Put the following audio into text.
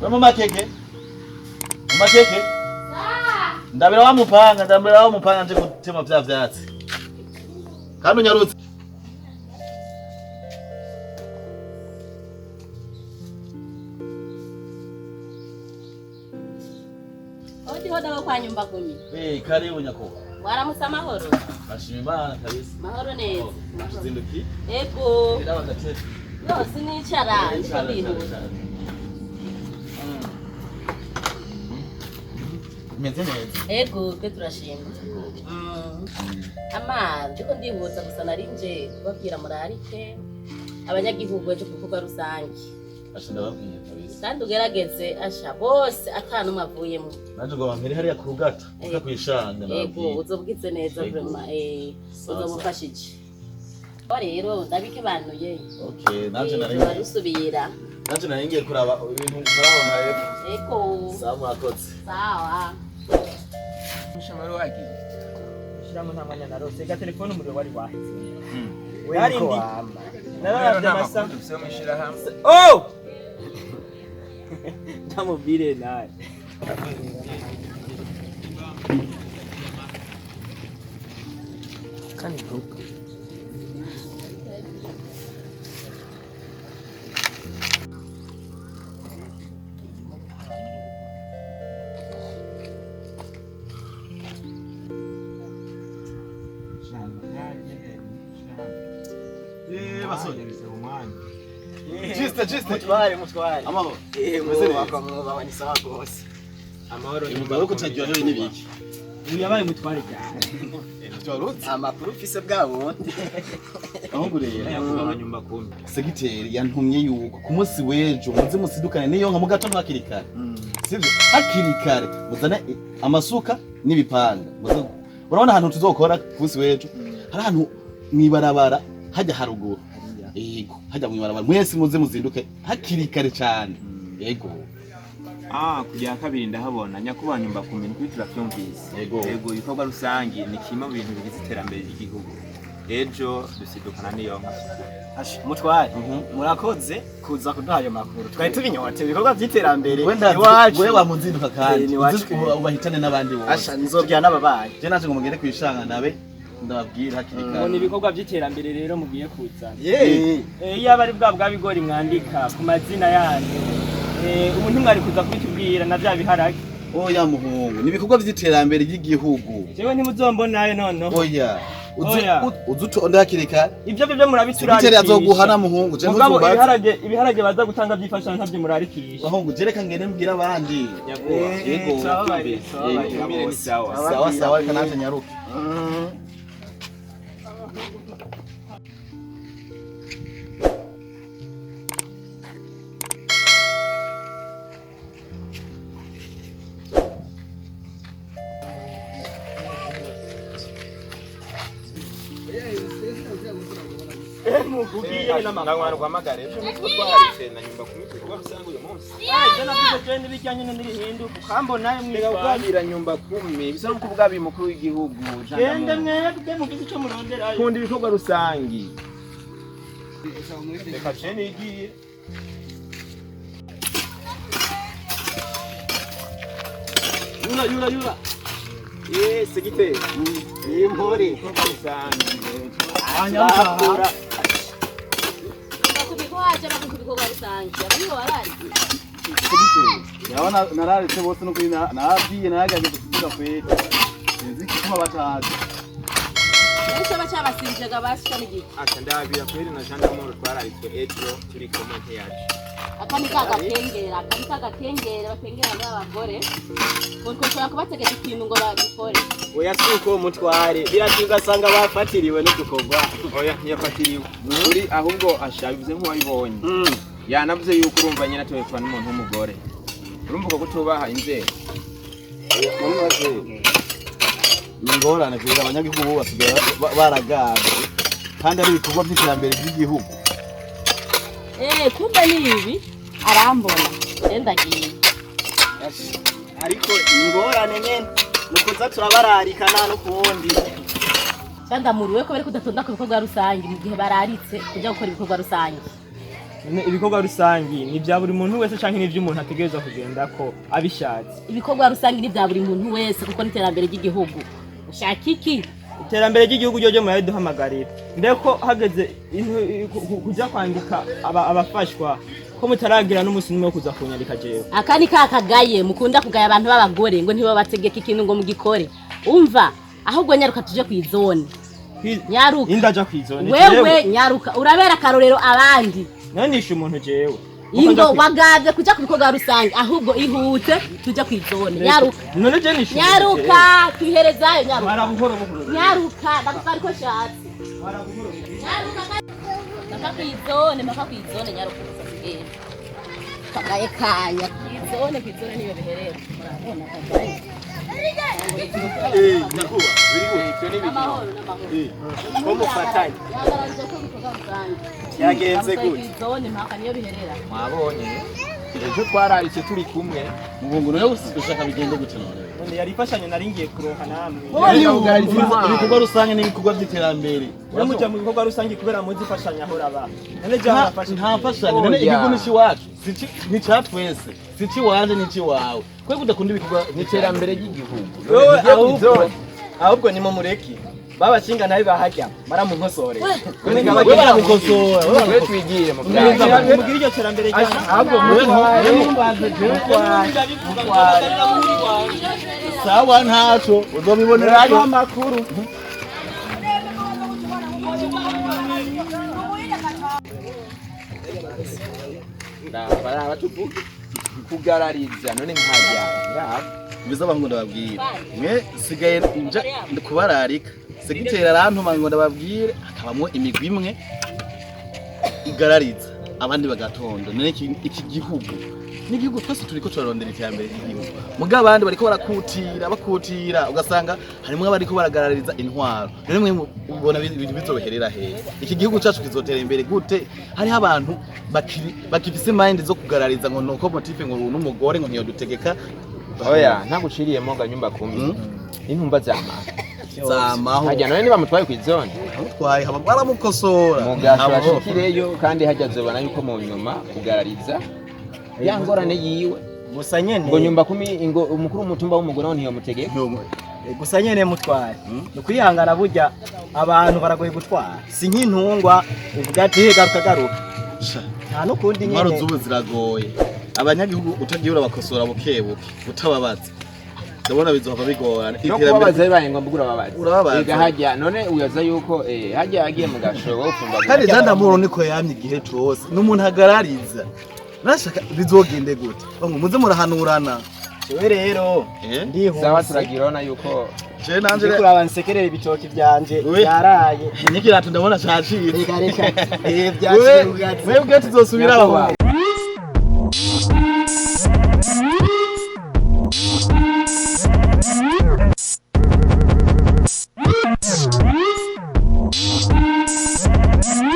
We mumakeke, mumakeke, ndabira wa mupanga, ndabira wa mupanga nje gutema vya vyatsi kandi unyarutse. Hodi hodi abo kwa nyumba kumi. Eh, karibu nyakubahwa. Mwaramutse amahoro. Nashima Imana kabisa. Mahoro neza. Mahoro. Zinduki. Ego. Ndaba gatete. No, sinicara, ndiko ndihuta. Meze neza. Ego, twe turashima. Ama, ndiko ndihuta gusa nari nje kubabwira murarike abanyagihugu ejo ku bikorwa rusange. Asha ndababwiye kabisa. Kandi ugerageze asha bose ata n'umwe avuyemo. Nanje ngo bampere hariya ku rugata, uka kwishanga Ego, ndababwiye. uzobwize neza Ego. vraiment, Sawa, uzobufashije. Bo rero ndabikebanuye. Okay, nanje nari Turarusubira. nanje nari ngiye kuraba ibintu murabona hepfo. Ego. Sawa mwakoze. Sawa. Mushamaro wagiye. Shiramo nta mwanya narose ga telefone umuriro wari waheze. Rero Narindi nta nararavye makuru amasaha. dufise mu ishirahamwe. Oh! Ndamubwire nawe. Kandi vuga. Eh, basore. Juste, juste. Mutware, mutware. Amahoro. Eh, Meze neza. mwaba ni sawa gose. Amahoro. Umugabo wo kutaryohewe n'ibiki? Uyu yabaye umutware cyane. Ntitwarutse. Amakuru ufise bwa bundi. Ahubwo rero Nyakubahwa nyumba kumi. segiteri yantumye yuko ku munsi w'ejo muze musidukane n'iyo nka mu gatondo hakiri kare, sivyo? Hakiri kare muzane amasuka n'ibipanga. Muze, urabona ahantu tuzokora ku munsi w'ejo hari ahantu mwibarabara hajya haruguru. Yego, hajya mwibarabara, mwese muze muzinduke hakiri kare cyane. Yego. Ah, kuja kabiri ndahabona nyakubahwa nyumba kumi nukuri turavyumvise. Yego. Yego, ibikorwa rusangi ni kimwe mu bintu bigize iterambere ry'igihugu. Ejo dusidukana n'iyo nka. Asha, mutware. Murakoze kuza kuduha ayo makuru. Twari tubinyote ibikorwa by'iterambere Wenda iwacu. wewe wamuzinduka kandi Eh, ni iwacu. uzi ubahitane n'abandi bose. Asha, nzobwira n'ababanyi. Je naje ngo mugende kwishanga nabe ndababwira hakiri Ngo kare. ni ibikorwa by'iterambere rero mugiye kuzana. Eh. Iyo aba ari bwa bwa bigori mwandika ku mazina yanyu. Ubu ntimwari kuza kubitubwira na bya biharage. Oya muhungu, ni ibikorwa by'iterambere ry'igihugu. Jewe ntimuzombonayo noneho. Oya. Uzi Oya. uzi utonde hakiri kare. Ibyo byo murabiturarikisha. Segiteri azoguhana muhungu, je Mugabo ntuzumbaze. ibiharage baza gutanga byifasha ntabyo murarikisha. Bahungu, je reka ngende mbwira abandi. Nyakubahwa. Yego. Turababaye, turababaye. Tumire ni sawa. Sawa sawa, reka nanje nyaruke. Ugiye n'amakuru. Ndangwana guhamagara ejo nitwo twaritse na nyumba kumi ku bikorwa rusangi uyu munsi. Ibyo navuze je n'ibijyanye n'ibihinduka ukambonayo Reka mwitwara. kuganira nyumba kumi bisa no kuvuga bi mukuru w'igihugu. Gende mwebwe mugize ico muronderayo. Kunda ibikorwa rusangi. Reka je nigiye. Yura yura yura. Eh, segiteri. Ni impore. Ibikorwa rusangi. Anyaruka. Bakubikwaje bakubikwa rusange. Abanibo barari. Yabona nararetse bose no kuri narabwiye naragerageje kuvuga kweri. Sinzi igituma batazi. Benshi bacabasinjaga bashika n'igihe. Asa ndabira kweri na Jean d'Amour twararitswe ejo turi kumwe ntiyaje. Aka ni ka gakengera, aka ni ka gakengera bakengera muri abagore. Ngo ushobora kubategeka ikintu ngo bagikore. Oya si uko mutware. Biratinda ugasanga bafatiriwe n'udukorwa. Oya ntiyafatiriwe. Uri ahubwo asha bivuze nk'uwabibonye. Yanavuze yuko urumva nyine atobepfa n'umuntu w'umugore. Urumva uko kutubaha inzego. Muri make ni ingorane kugira abanyagihugu bo basigaye baragaje kandi ari ibikorwa by'iterambere ry'igihugu. Kumbe ni ibi arambona. Je ndagiye. Ariko ingorane nyene ni ukuza turabararika nta n'ukundi. Cyandamuruwe ko bari kudatonda ku bikorwa rusange mu gihe bararitse kujya gukora ibikorwa rusange. None ibikorwa rusangi ni ibya buri muntu wese canke ni ivy'umuntu ategerezwa kugenda ko abishatse? Ibikorwa rusange ni bya buri muntu wese, kuko n'iterambere ry'igihugu. Ushaka iki? Iterambere ry'igihugu ryo murabiduhamagarira, mbeko hageze kuja kwandika abafashwa ko mutaragira n'umunsi n'umwe wo kuza kunyandika jewe. Aka ni ka kagaye mukunda kugaya abantu b'abagore ngo ntibabategeka ikintu ngo mugikore. Umva, ahubwo nyaruka tuje ku izone. Nyaruka. Indaja kw'izone? Wewe nyaruka, urabera akarorero abandi. None nishe umuntu jewe? Ingo wagavye kuja ku bikorwa rusange, ahubwo ihute tuje ku izone. Nyaruka. None je nishe umuntu? Nyaruka, twiherezayo, nyaruka. Twara buhoro buhoro. Nyaruka, ndagutwara uko nshatse. Nyaruka mpaka kw'izone, mpaka kw'izone, nyaruka tugende. Kagaye kanya kw'izone, kw'izone niyo biherera. Murabona kagaye. Nyakuba biri gute? N'amahoro, n'amahoro. Ko mufatanye? Yagaragaje ko ibikorwa rusange. Byagenze Bamusaba gute? kw'izone mpaka niyo biherera. Mwabonye ejo twararitse turi kumwe. Muhungu, nawe ushaka bigende gute none? None yari imfashanyo nari ngiye kuronka namwe. Ibikorwa rusange n'ibikorwa by'iterambere. Muja mu bikorwa rusange kubera muzi imfashanyo aho raba. None je harafasha? Nta mfashanyo. None Oya. igihugu ni iwacu, ni icya twese, si icy'iwanje, ni icy'iwawe. Kwe kudakunda ibikorwa Iterambere ry'igihugu. Wewe None ahubwo ahubwo ni mumureke babashinga nabi bahajya baramunkosorera. We baramukosora, we twe baramukosora. twigiye mu Umviriza. byacu. Mugire iryo terambere ryanyu. Ahubwo Wewe ntumbaze jewe. Sawa, ntaco uzobibonerayo. Amakuru. Raba tuvuge kugarariza none nkajya raba. Biza ngo ndababwire, mwe sigaye nja kubararika, segiteri arantuma ngo ndababwire hakabamwo imigwi imwe igarariza abandi bagatonda. None iki gihugu n'igihugu twese turiko turarondera iterambere ry'igihugu, muga abandi bariko barakutira bakutira, ugasanga harimwo abariko baragarariza intwaro. Rero mwe mubona ibintu bizoherera hehe? Iki gihugu cacu kizotera imbere gute hariho abantu bakifise mind zo kugarariza ngo nuko motif ngo n'umugore ngo ntiyodutegeka? Oya, ntaguciriyemo ga nyumba kumi, intumba z'amaho. Zamaho. Hajya none nibamutwaye kw'izone? Amutwaye haba baramukosora. Mugasho Abo. ashikireyo kandi hajya azobona yuko mu nyuma kugarariza ya ngorane yiwe. Gusa nyene Ngo nyumba kumi ngo umukuru w'umutumba w'umugore ntiyomutegeka. Gusa nyene mutware, ni ukwihangana. Burya abantu baragoye gutwara, si nk'intungwa uvuga ati "He, garuka garuka." Sha, nta n'ukundi intwaro nyene. z'ubu ziragoye abanyagihugu. Utagiye urabakosora buke buke utababaza, ndabona bizohava bigorana. No kubabaza bibaye ngombwa urababaza. Urababaza. Ega hajya none uyaza yuko hajya yagiye mu gashobo ufumba. Kandi jandamuro niko yamye igihe cose n'umuntu agarariza. Nashaka bizogende gute ngo muze murahanurana? Jewe rero Eh? Sawa. ndihuse. Turagirona yuko Je nanje nje kuraba nsekerera ibitoki vyanje We. byaraye. N'ikirato ndabona cacitse. Reka reka, byaciye urugazi. Mwebwe tuzosubira aho.